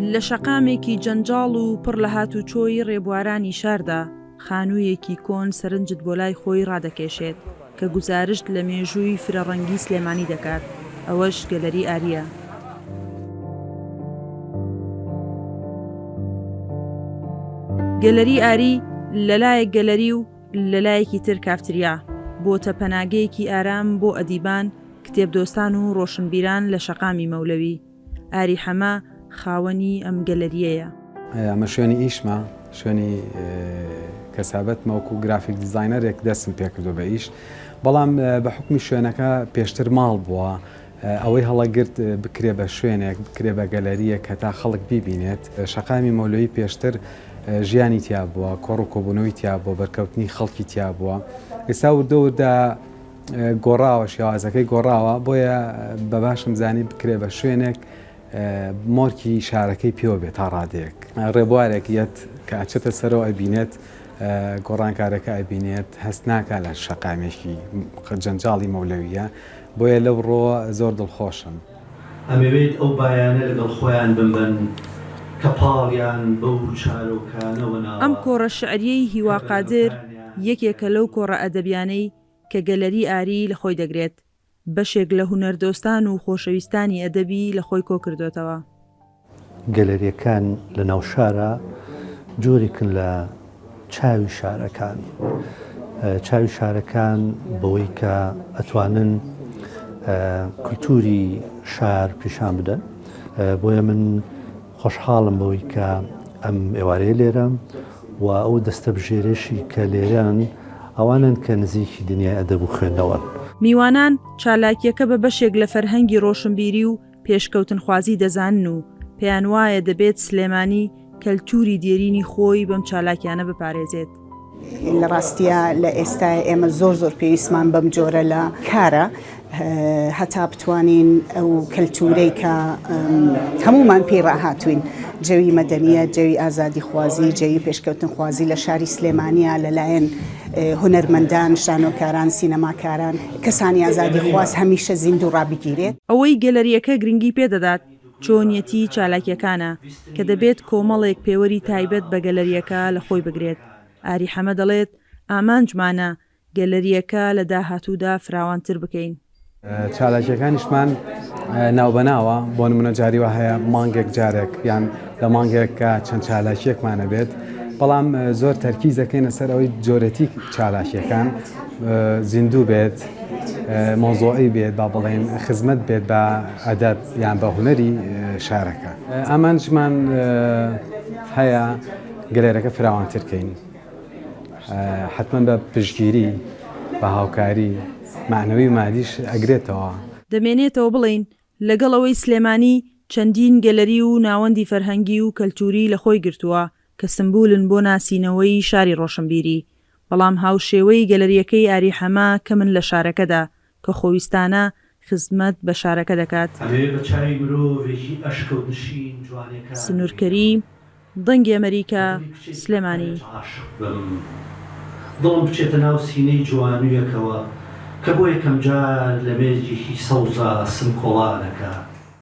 لە شەقامێکی جەنجاڵ و پڕ لە هاتوچۆی ڕێبوارانی شاردا، خانوویەکی کۆن سەرنجت بۆ لای خۆی ڕادەکێشێت، کە گوزارشت لە مێژووی فرەڕەنگی سلێمانی دەکات، ئەوەش گەلەری ئارییە. گەلەری ئاری لەلایەک گەلەری و لەلایەکی تر کافتریا، بۆتە پەناگەیەکی ئارام بۆ ئەدیبان، کتێبدۆستان و ڕۆشنبیران لە شەقامی مەولەوی. ئاری حەمە خاوەنی ئەم گەلەرییەیە. ئەمە شوێنی ئیشمە، شوێنی کەسابەتمە، وەکو گرافیک دیزاینەرێک دەستم پێکردووە بە ئیش، بەڵام بە حوکمی شوێنەکە پێشتر ماڵ بووە، ئەوەی هەڵەگرت بکرێ بە شوێنێک، بکرێ بە گەلەرییەک هەتا خەڵک بیبینێت. شەقامی مەولەوی پێشتر ژیانی تیا بووە، کۆڕ و کۆبوونەوەی تیا بووە، بەرکەوتنی خەڵکی تیا بووە. ئێستا وردە وردە گۆڕاوە، شێوازەکەی گۆڕاوە، بۆیە بە باشم زانی بکرێ بە شوێنێک مۆرکی شارەکەی پێوە بێت تا ڕادەیەک. ڕێبوارێک یەت کە ئەچێتە سەرەوە ئەبینێت گۆڕانکارەکە ئەبینێت، هەست ناکا لە شەقامێکی جەنجاڵی مەولەوییە، بۆیە لەو ڕووە زۆر دڵخۆشم. ئەمەوێت ئەو بایانە لەگەڵ خۆیان بمبەن کە پاڵیان بەو چارۆکانەوە ناوە ئەم کۆڕە شیعرییەی کە هیوا قادر بەرهەمەکانیان یەکێکە لەو کۆڕە ئەدەبیانەی کە گەلەری ئاری لە خۆی دەگرێت، بەشێک لە هونەردۆستان و خۆشەویستانی ئەدەبی لە خۆی کۆکردۆتەوە. گەلەریەکان لە ناو شارا جۆرێکن لە چاوی شارەکان. چاوی شارەکان بەوەی کە ئەتوانن کولتوری شار پیشان بدەن. بۆیە من خۆشحاڵم بەوەی کە ئەم ئێوارەیە لێرەم و ئەو دەستەبژێرەشی کە لێرەن ئەوانەن کە نزیکی دنیای ئەدەب و خوێندنەوەن. میوانان چالاکییەکە بە بەشێک لە فەرهەنگی ڕۆشنبیری و پێشکەوتنخوازی دەزانن و پێیانوایە دەبێت سلێمانی کەلتووری دێرینی خۆی بەم چالاکیانە بپارێزێت. لە ڕاستیا لە ئێستایا ئێمە زۆر زۆر پێویستمان بەم جۆرە لە کارە هەتا بتوانین ئەو کەلتورەی کە هەمومان پێی ڕاهاتوین جەوی مەدەنیە جەوی ئازادیخوازی جەوی پێشکەوتنخوازی لە شاری سلێمانیا لەلایەن هونەرمەندان شانۆکاران سینەماکاران کەسانی ئازادیخواز هەمیشە زیندوو ڕابگیرێت. ئەوەی گەلەرییەکە گرنگی پێدەدات چۆنیەتی چالاکییەکانە، کە دەبێت کۆمەڵێک پێوەری تایبەت بە گەلەرییەکە لە خۆی بگرێت. ئاری حەمە دەڵێت، ئامانجمانە گەلەرییەکە لە داهاتوودا فراوانتر بکەین. چالاکیەکانیشمان ناوبەناوە، بۆ نمونە جاری وا هەیە مانگێک جارێک یان لە مانگێک کە چەند چالاکیەکمان هەبێت، بەڵام زۆر تەرکیز دەکەینە سەر ئەوەی جۆرێتی چالاکیەکان زیندوو بێت، مەوزوعی بێت، با بڵێین خزمەت بێت بە ئەدەب یان بە هونەری شارەکە. ئامانجمان هەیە گەلەرەکە فراوانتر کەین. حەتمەن بە پشتگیری، بە هاوکاری مەعنەوی و مادیش ئەگرێتەوە. دەمێنێتەوە بڵێین، لەگەڵ ئەوەی سلێمانی چەندین گەلەری و ناوەندی فەرهەنگی و کەلتووری لەخۆی گرتووە کە سمبولن بۆ ناسینەوەی شاری ڕۆشنبیری، بەڵام هاوشێوەی گەلەرییەکەی ئاری حەمە کەمن لە شارەکەدا کە خۆویستانە خزمەت بە شارەکە دەکات. ئەمەوێ بە چاوی مرۆڤێکی ئەشکەوت نشین جوانیەکان سنوور ببینم. کەریم، دەنگی ئەمەریکا، بە دڵی کچێکی سلێمانی. قەرەج عاشق بم. دڵم بچێتە ناو سینەی جوانویەکەوە کە بۆ یەکەمجار لە مێرگێکی سەوزا سمکۆڵانەکە.